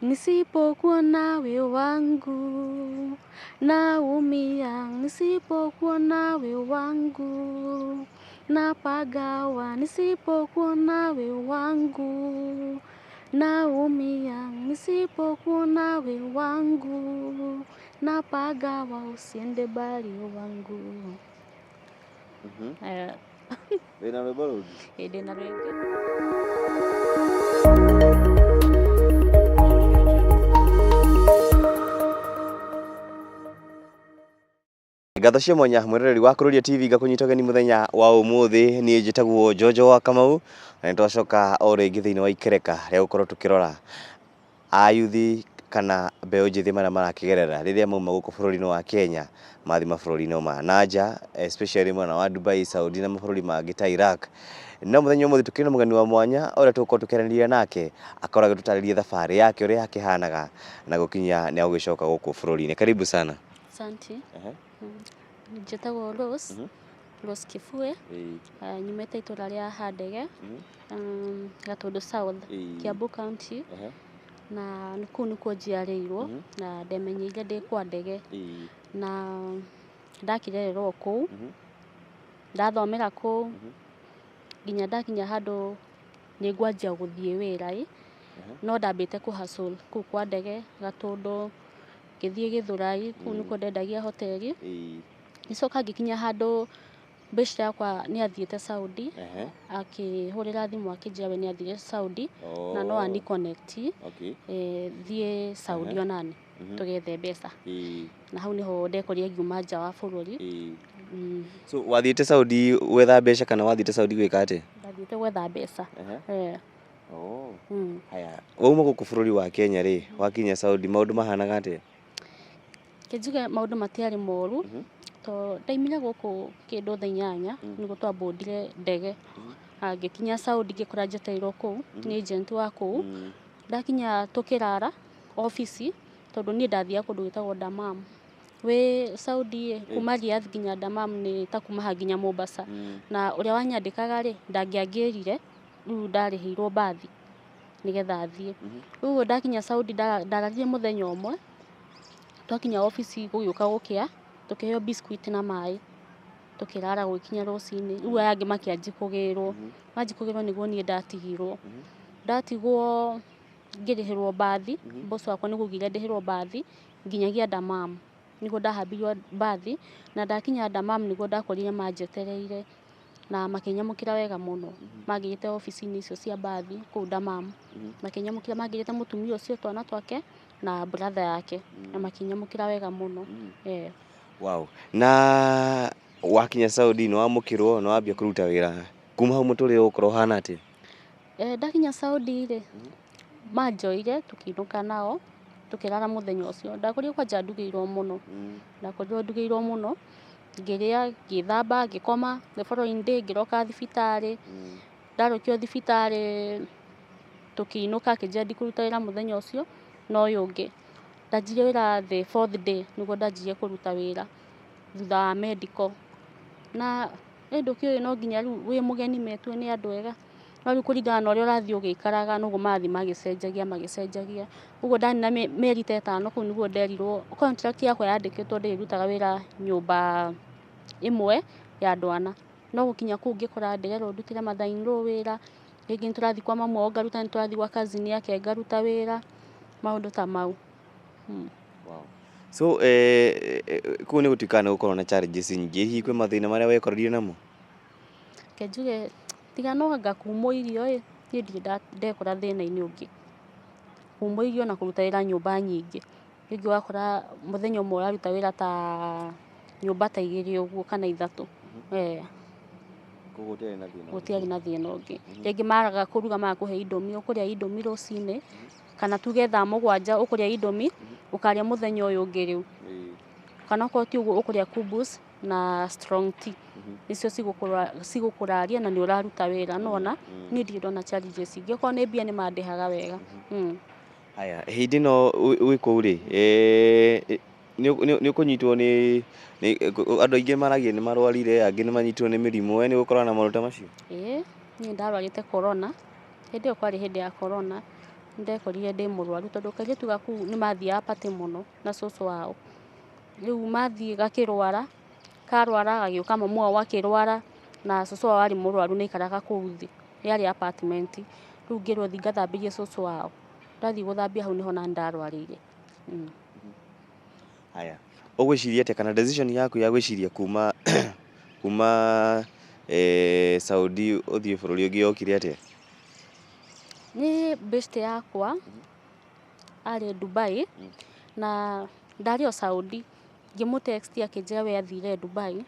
Nisipokuona we wangu naumia, nisipokuona we wangu napagawa, nisipokuona we wangu naumia, nisipokuona we wangu napagawa, usiende bali wangu. Eh, Wĩna rwĩmbo rũngĩ? Ĩĩ, ndĩna rwĩngĩ. Ngatho cia mwanya mwĩroreri wa Kururia TV, ngakũnyita ũgeni mũthenya wa ũmũthĩ. Niĩ njĩtagwo Jojo wa Kamau na nĩtwacoka o rĩngĩ thĩinĩ wa ikereka rĩa gũkorwo tũkĩrora ayuthi kana mbeũ njĩthĩ marĩa marakĩgerera rĩrĩa mauma gũkũ bũrũri-inĩ wa Kenya mathiĩ mabũrũri-inĩ ma nanja, especially mwena wa Dubai, Saudi na mabũrũri mangĩ ta Iraq. No mũthenya ũmũthĩ tũkĩrĩ na mũgeni wa mwanya ũrĩa tũgũkorwo tũkĩaranĩria nake, akorwo agĩtũtarĩria thabarĩ yake ũrĩa yakĩhanaga na gũkinya nĩ agũgĩcoka gũkũ bũrũri-inĩ. Karibu sana. Asante. Njĩtagwo Rose, Rose Kibue. Nyumĩte itũra rĩa Handege, Gatũndũ South, Kiambu County, na kũu nĩkuo njiarĩirwo na ndemenyeire ndĩ kwa Ndege na ndakĩrererwo kũu, ndathomera kũu nginya ndakinya handũ nĩ ngwanjia gũthiĩ wĩra ĩ, no ndambĩte kũ hustle kũu kwa Ndege Gatũndũ, ngĩthiĩ Gĩthũrai, kũu nĩkuo ndendagia hoteli. Ngĩcoka ngĩkinya handũ beshte yakwa nĩ athiĩte Saudi, akĩhũrĩra thimũ akĩnjĩra we nĩ athire Saudi na no ani connect, thiĩ Saudi onani tũgethe mbeca, na hau niho ndekorire ngiuma nja wa bũrũri. So wathiĩte Saudi gwetha mbeca kana wathiĩte Saudi gwĩka atĩa? Ndathiĩte gwetha mbeca. Eh. Haya, wauma gũkũ bũrũri wa Kenya rĩ, wakinya Saudi maũndũ mahanaga atĩa? Kĩnjuge maũndũ matiarĩ moru, to ndaimire gũkũ kĩndũ thaa 8 nĩguo twambũndire ndege. Ngĩkinya Saudi ngĩkora njetereirwo kũu nĩ agent wa kũu. Ndakinya tũkĩrara obici, tondũ niĩ ndathiaga kũndũ gwĩtagwo Damam. Wĩ Saudi ĩ, kuma Riyadh nginya Damam nĩ ta kuma haha nginya Mombasa, na ũrĩa wanyandĩkaga rĩ, ndangĩangĩrire, rĩu ndarĩhĩirwo mbathi nĩgetha thiĩ. Rĩu ndakinya Saudi ndararire mũthenya ũmwe. Twakinya obici gũgĩũka gũkĩa, tũkĩheo biscuit na maĩ, tũkĩrara gũgĩkinya rũcinĩ. Rĩu aya angĩ makĩanji kũgĩrwo, manji kũgĩrwo nĩguo niĩ ndatigirwo. Ndatigwo ngĩrĩhĩrwo mbathi, boss wakwa nĩguo augire ndĩhĩrwo mbathi nginyagia Damam, nĩguo ndahambirio mbathi, na ndakinya Damam nĩguo ndakorire manjetereire na makĩnyamũkĩra wega mũno. Mangĩrĩte obici-inĩ icio cia mbathi kũu Damam, makĩnyamũkĩra, mangĩrĩte mũtumia ũcio, twana twake na brother yake, na makĩnyamũkĩra wega mũno. Eh. Wow. Na wakinya Saudi nĩ wamũkĩrwo na wambia kũruta wĩra, kuma hau mũtũrĩre ũgũkorwo ũhana atĩa? Eh, ndakinya Saudi rĩ, manjoire tũkĩinũka nao, tũkĩrara mũthenya ũcio. Ndakorire kwanja ndugĩirwo mũno, ndakorirwo ndugĩirwo mũno, ngĩrĩa, ngĩthamba, ngĩkoma. The following day ngĩroka thibitarĩ. Ndarokio thibitarĩ tũkĩinũka, akĩnjĩra ndikũruta wĩra mũthenya ũcio na ũyũ ũngĩ. Ndanjirie wĩra the fourth day, nĩguo ndanjirie kũruta wĩra thutha wa medical. Na ĩ ndũkĩũĩ no nginya rĩu wĩ mũgeni metwo nĩ andũ ega, no rĩu kũringana na ũrĩa ũrathiĩ ũgĩikaraga noguo marathiĩ magĩcenjagia magĩcenjagia. Ũguo ndanina mĩeri ta 5 kũu nĩguo nderirwo contract yakwa yandĩkĩtwo ndĩrĩrutaga wĩra nyũmba ĩmwe ya andũ ana, no gũkinya kũu ngĩkora ndĩrerwo ndutĩre mother in law wĩra, rĩngĩ nĩ tũrathiĩ kwa mamu wao ngaruta, nĩ tũrathiĩ gwa cousin yake ngaruta wĩra, maũndũ ta mau. So kũu nĩ gũtuĩkaga nĩ gũkoragwo na challenges nyingĩ, hihi kwĩ mathĩna marĩa wekorire namo? Reke njuge tiga no anga kumwo irio ĩ, niĩ ndirĩ ndekora thĩna-inĩ ũngĩ. Kumwo irio na kũruta wĩra nyũmba nyingĩ, rĩngĩ ũgakora mũthenya ũmwe ũraruta wĩra ta nyũmba ta igĩrĩ ũguo kana ithatũ. Eh. Koguo gũtiarĩ na thĩna? Gũtiarĩ na thĩna ũngĩ. Rĩngĩ maraga kũruga magakũhe Indomie, ũkũrĩa Indomie rũcinĩ, kana tuge thaa 7 ũkũrĩa Indomie, ũkarĩa mũthenya ũyũ ũngĩ rĩu. Kana okorwo ti ũguo ũkũrĩa kubus na strong tea. Nĩcio cigũkũraria na nĩ ũraruta wĩra, nĩwona? Niĩ ndirĩ ndona challenges ingĩ, okorwo nĩ mbia nĩ mandĩhaga wega. Haya, hĩndĩ ĩno wĩ kũu rĩ, nĩ ũkũnyitwo nĩ andũ aingĩ maragia nĩ marwarire, angĩ nĩ manyitirwo nĩ mĩrimũ, we nĩ ũgũkorwo na maũndũ ta macio? Ĩĩ, niĩ ndarwarĩte corona, hĩndĩ ĩyo kwarĩ hĩndĩ ya corona, Nĩndekorire ndĩ mũrwaru tondũ kairĩtu gaku nĩ mathiaga party mũno na cũcũ wao. Rĩu mathiĩ gakĩrwara, karwara gagĩũka mamu wao akĩrwara na cũcũ wao arĩ mũrwaru nĩ aikaraga kũu thĩ, yarĩ apartment. Rĩu ngĩrwo thiĩ ngathambĩrie cũcũ wao. Ndathiĩ gũthambia hau nĩho nani ndarwarĩire. Haya, ũgwĩciria atĩa kana decision yaku ya gwĩciria kuma Saudi ũthiĩ bũrũri ũngĩ yokire atĩa? Nĩ best yakwa arĩ Dubai na ndarĩ o Saudi, ngĩmũ text akĩnjĩra we athire Dubai.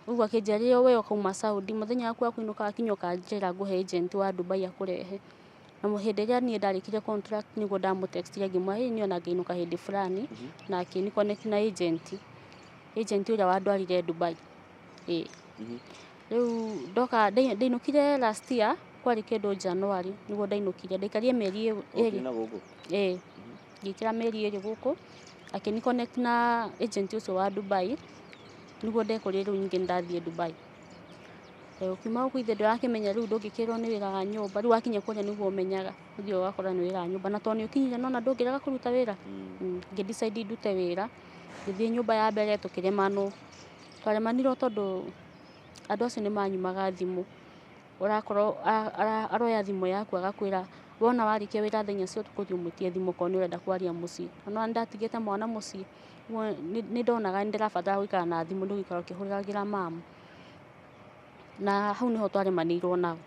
Ũguo akĩnjĩra rĩrĩa we ũkauma Saudi mũthenya waku wa kũinũka wakinya ũkanjĩra ngũhe agent wa Dubai akũrehe. Na hĩndĩ ĩrĩa niĩ ndarĩkirie contract nĩguo ndamũtextire ngĩmwĩra ĩ niĩ ona ngainũka hĩndĩ fulani, na akĩni connect na agent, agent ũrĩa wandwarire Dubai. Ĩĩ. Rĩu ndoka ndainũkire last year kwarĩ kĩndũ January nĩguo ndainũkire, ndaikarire mĩeri ĩrĩ. Na gũkũ? Ĩĩ, ngĩikara mĩeri 2 gũkũ, akĩni connect na agent ũcio wa Dubai, nĩguo ndekorire rĩu ningĩ nĩndathiĩ Dubai. Ũkiuma gũkũ ithe ndũrakĩmenya rĩu ndũngĩkĩrwo nĩ wĩra wa nyũmba, rĩu wakinya kũrĩa nĩguo ũmenyaga, ũthiaga ũgakora nĩ wĩra wa nyũmba, na tondũ nĩ ũkinyire nĩwona ndũngĩrega kũruta wĩra. Ngĩ decide ndute wĩra, ngĩthiĩ nyũmba ya mbere tũkĩremanwo, twaremanirwo tondũ andũ acio nĩ manyumaga thimũ, ũrakorwo aroya thimũ yaku agakwĩra wona warĩkia wĩra thaa inya cia ũtukũ ũthiĩ ũmwĩtie thimũ okorwo nĩ ũrenda kwaria mũciĩ. Na nĩwona nĩndatigĩte mwana mũciĩ, ũguo nĩ ndonaga nĩ ndĩrabatara gũikara na thimũ ndũgũikara ũkĩhũragĩra mamu. Na hau nĩho twaremanĩirwo nao.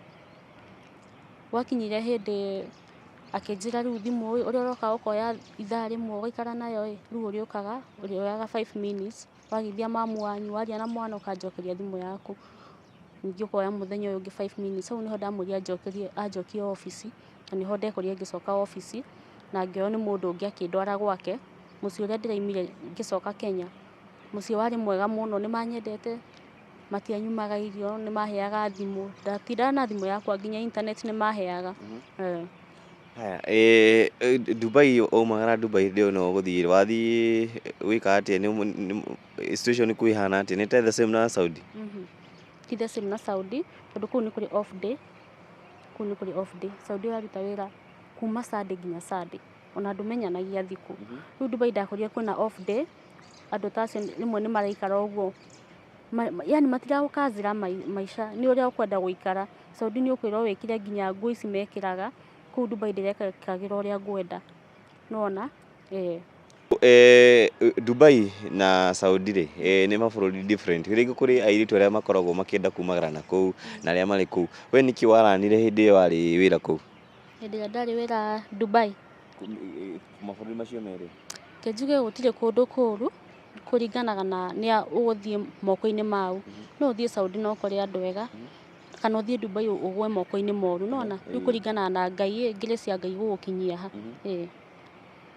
Gwakinyire hĩndĩ akĩnjĩra rĩu thimũ ĩ, ũrĩa ũroka ũkoya ithaa rĩmwe ũgaikara nayo ĩ, rĩu ũrĩũkaga ũrĩoyaga 5 minutes, wageithia mamu wanyu, waria na mwana ũkanjokeria thimũ yaku. Ningĩ ũkoya mũthenya ũyũ ũngĩ 5 minutes. Hau nĩho ndamwĩrire anjokerie, anjokie obici, na nĩho ndekorire ngĩcoka obici, na ngĩoywo nĩ mũndũ ũngĩ akĩndwara gwake, mũciĩ ũrĩa ndĩraumire ngĩcoka Kenya. Mũciĩ warĩ mwega mũno, nĩ manyendete, matianyumaga irio, nĩ maheaga thimũ, ndatindaga na thimũ yakwa nginya internet nĩ maheaga. Haya, Dubai waumagara Dubai hĩndĩ ĩyo no ũgũthiĩ wathiĩ gwĩka atĩa? Nĩ situation kũu ĩhana atĩa? Nĩ ta the same na Saudi? Ti the same na Saudi, tondũ kũu nĩ kũrĩ off day, kũu nĩ kũrĩ off day. Saudi ũraruta wĩra kuma Sunday nginya Sunday, ona ndũmenyanagia thikũ. Rĩu Dubai ndakorire kwĩna off day, andũ ta acio rĩmwe nĩ maraikara ũguo, yani matiragũkazĩra maica, nĩ ũrĩa ũkwenda gũikara. Saudi nĩ ũkwĩrwo wĩkĩre nginya nguo ici mekĩraga, kũu Dubai ndĩrekagĩra ũrĩa ngwenda. Nĩwona? Ĩĩ. Dubai na Saudi rĩ, nĩ mabũrũri different. Rĩngĩ kũrĩ airĩtu arĩa makoragwo makĩenda kumagara na kũu na arĩa marĩ kũu. We nĩkĩ waranire hĩndĩ ĩyo warĩ wĩra kũu? Hĩndĩ ĩrĩa ndarĩ wĩra Dubai, Mabũrũri macio merĩ. Reke njuge gũtirĩ kũndũ kũũru, kũringanaga na nĩa ũgũthiĩ moko-inĩ mau. No ũthiĩ Saudi na ũkore andũ ega, kana ũthiĩ Dubai ũgwe moko-inĩ moru, nĩwona? Rĩu kũringanaga na Ngai ĩ, grace ya Ngai gũgũkinyia ha. Ĩĩ.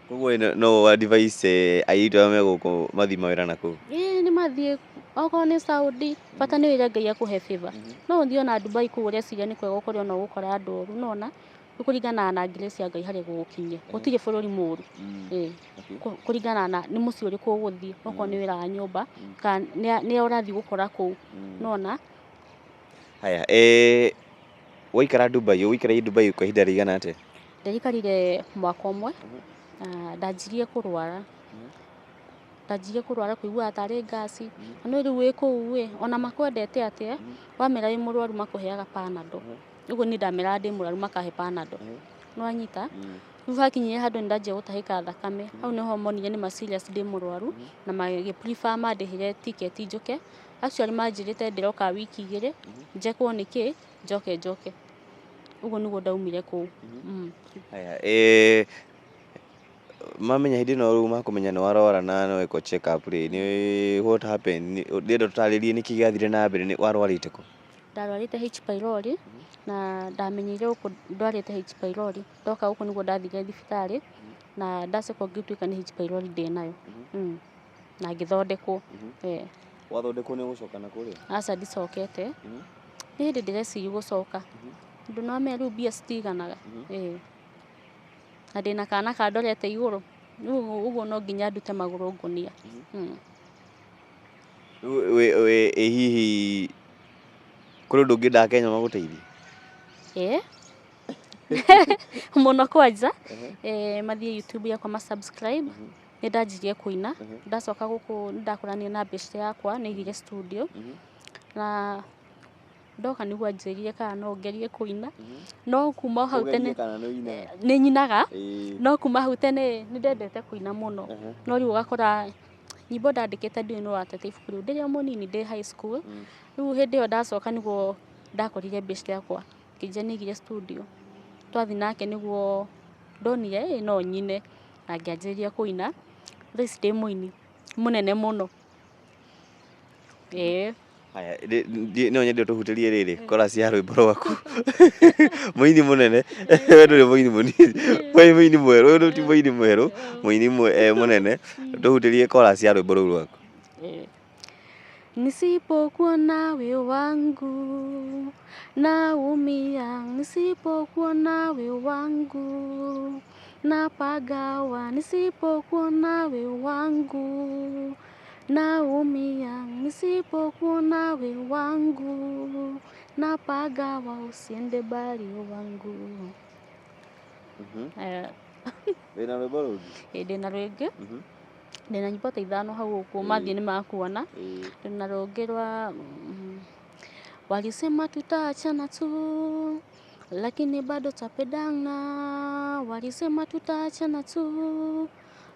Koguo no advise airĩtu arĩa me gũkũ mathiĩ mawĩra na kũu? Ĩĩ nĩ mathiĩ, okorwo nĩ Saudi, bata nĩ wĩre Ngai akũhe favor. No ũthiĩ ona Dubai kũu ũreciria nĩ kwega ũkore ona ũgũkora andũ oru, nĩwona? Rĩu kũringanaga na grace ya Ngai harĩa ĩgũgũkinyia. Gũtirĩ bũrũri mũũru. Ĩĩ. Kũringanaga na nĩ mũciĩ ũrĩkũ ũgũthiĩ, okorwo nĩ wĩra wa nyũmba, kana nĩa ũrathiĩ gũkora kũu, nĩwona? Haya, waikara Dubai, ũikarire Dubai kwa ihinda rĩigana atĩa? Ndaikarire mwaka ũmwe, na ndanjirie kũrwara. Ndanjirie kũrwara kũiguaga tarĩ ngaci, na nĩ rĩu wĩ kũu ĩ, ona makwendete atĩa, wamera wĩ mũrwaru makũheaga Panadol. Ũguo niĩ ndameraga ndĩ mũrwaru makahe Panadol. Nĩwanyita? Rĩu hakinyire handũ nĩ ndanjia gũtahĩka thakame. Hau nĩho monire nĩ ma serious ndĩ mũrwaru, na magĩ prefer mandĩhĩre ticket njũke. Actually manjĩrĩte ndĩroka wiki 2, njekwo nĩkĩ, njoke njoke. Ũguo nĩguo ndaumire kũu. Haya, mamenya hĩndĩ ĩno rĩu makũmenya nĩ warwara na nĩ wekwo check up rĩ, nĩ what happened? Ndĩrenda ũtarĩrie nĩkĩ gĩathire na mbere, nĩ warwarĩte kũ? Ndarwarĩte H pylori, na ndamenyeire gũkũ ndwarĩte H pylori. Ndoka gũkũ nĩguo ndathire thibitarĩ, na ndacekwo ngĩtuĩka nĩ H pylori ndĩnayo. Na ngĩthondekwo. Wathondekwo nĩ ũgũcoka na kũrĩa? Aca ndicokete. Nĩ hĩndĩ ndĩreciria gũcoka. Tondũ nĩwamenya rĩu mbia citiganaga. Ĩĩ. Na ndĩna kana kandorete igũrũ. Rĩu ũguo no nginya ndute magũrũ ngũnia. Rĩu ĩ hihi kũrĩ ũndũ ũngĩendaga Kenya magũteithie? Ĩĩ. Mũno kwanja. Mathiĩ YouTube yakwa ma subscribe. Nĩ ndanjirie kũina ndacoka gũkũ, nĩ ndakũranire na beshte yakwa, nĩ aigire studio na ndoka nĩguo anjĩrire kana no ngerie kũina, no kuma hau tene Ũgerie kana nĩ ũinaga? Nĩ nyinaga. Ĩĩ. No kuma hau tene nĩ ndendete kũina mũno. No rĩu ũgakora nyimbo ndandĩkĩte ndiũĩ nĩ watete ibuku rĩu ndĩrĩ o mũnini, ndĩ high school. Rĩu hĩndĩ ĩyo ndacoka nĩguo ndakorire beshte yakwa kĩnjia nĩ aigire studio, twathiĩ nake nĩguo ndonire ĩ no nyine na ngĩanjĩrĩria kũina. Thaa ici ndĩ mũini mũnene mũno, ĩĩ. Haya, no nyende ũtũhutĩrie rĩrĩ chorus ya rwĩmbo rwaku. Mũini mũnene, we ndũrĩ mũini mũnini, we mũini mwerũ, we ti mũini mwerũ, mũini mũnene. Tũhutĩrie chorus ya rwĩmbo rũu rwaku. Nisipokuona we wangu naumia, nisipokuona we wangu napagawa, nisipokuona we wangu naumia, nisipokuona we wangu napagawa, usiende bali wangu. Wĩna rwĩmbo rũngĩ? Ĩ, ndĩna rwĩngĩ, ndĩna nyimbo ta 5 hau ũguo, mathiĩ nĩ makuona. Ndĩna rũngĩ rwa walisema tutaachana tu lakini bado twapendana, walisema tutaachana tu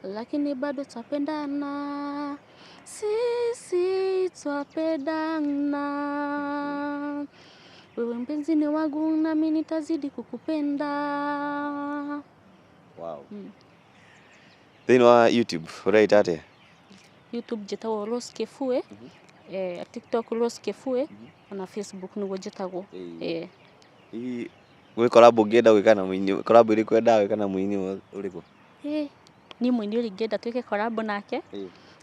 lakini bado twapendana, sisi twapendana, wewe mpenzi ni wangu nami nitazidi kukupenda. Wow. Thĩinĩ wa YouTube ũreita atĩa? YouTube njĩtagwo Rose Kefue, TikTok Rose Kefue, ona Facebook nĩguo njĩtagwo. Hihi gwĩ collab ũngĩenda gwĩka na mũini, collab ĩrĩkũ wendaga gwĩka na mũini ũrĩkũ? Niĩ mũini ũrĩa ingĩenda twĩke collab nake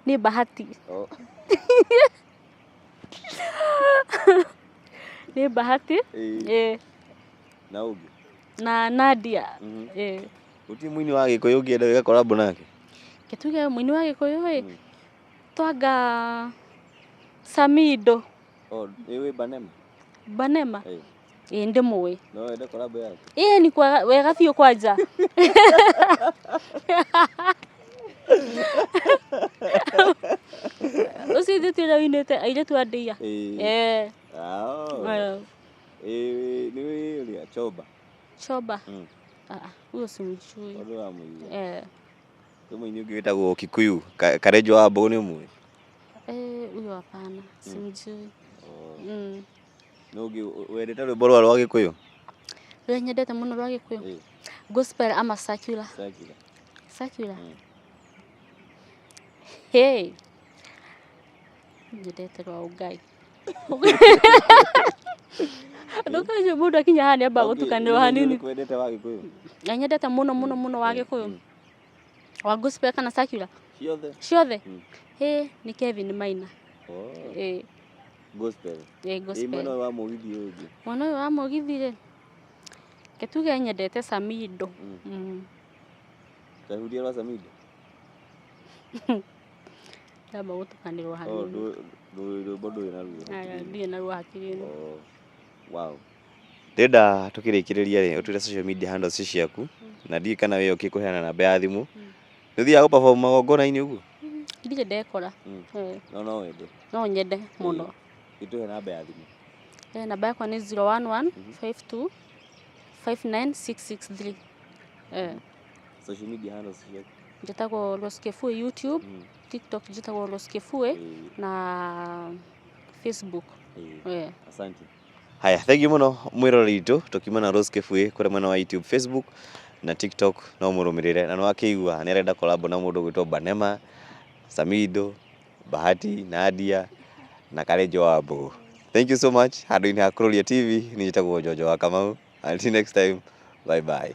nĩ Bahati. Oh. Nĩ Bahati. Na ũngĩ? Na Nadia. Gũtirĩ mũini wa Gĩkũyũ ũngĩenda gwĩka collab nake? Ke tuge mũini wa Gĩkũyũ ĩ, twanga Samido. Oh, nĩ wĩ Banema? Banema. Ĩ, ndĩmũĩ. No wende collab yake? Ĩ, ni kwa wega biũ kwanja. Ũcio ithuĩ ti ũrĩa ũinĩte airĩtu a ndĩa. Ah. Nĩ wĩ ũrĩa Choba? Choba. Ah, ah, huyo simjui. Ũndũ wa mũigua. Kwĩ mũini ũngĩ wĩtagwo Kikuyu, Karenjo wa Mbũgũ, nĩ ũmũĩ? Huyo hapana, simjui. Oh. Nũ ũngĩ wendete rwĩmbo rwa Gĩkũyũ? Rũrĩa nyendete mũno rwa Gĩkũyũ? Gospel ama secular? Secular. Secular. Hey. Nyendete rwa ũngai. Ndũkaje mũndũ akinya haha nĩambaga gũtukanĩrwo hanini. Nĩ wendete wa Gĩkũyũ? Na nyendete mũno mũno mũno wa Gĩkũyũ. Wa gospel kana secular? Ciothe. Ciothe? Hey, nĩ Kevin Maina. Oh. Ĩ. Gospel. Ĩ, Ĩ, gospel. mwena ũyũ wa mũgithi ũyũ ũngĩ? Mwena ũyũ wa mũgithi rĩ, reke tuge nyendete Samido. Tahuria rwa Samido. Ndamba gũtukanĩrwo Oh, hanini. Rwĩmbo ndũrĩ naruo Aya, hakiri-inĩ. ndirĩ naruo hakiri-inĩ. Oh. Wow. Ndĩrenda tũkĩrĩkĩrĩria rĩ, ũtwĩre social media handles ciaku na ndiũĩ kana wĩ okay kũheana namba ya thimũ. Nĩ ũthiaga gũ perform magongona-inĩ ũguo? Ndirĩ ndekora. No no wende? No nyende mũno. Gĩtũhe namba ya thimũ. Namba yakwa nĩ 011 52 59663. Social media handles ciaku? Njĩtagwo Rose Kefue YouTube, TikTok njĩtagwo Rose Kefue na Facebook. Asante. Haya, thank you mũno mwĩroreri witũ, tũkiuma na Rose Kefue kũrĩa mwena wa YouTube, Facebook na TikTok, no mũrũmĩrĩre na nĩwakĩigua nĩ arenda collab na mũndũ ũgwĩtwo Banema, Samido, Bahati, Nadia na Karenjo wa Mbũgũ. Thank you so much. Handũ-inĩ ha Kururia TV, niĩ njĩtagwo Njonjo wa Kamau. Until next time, bye bye.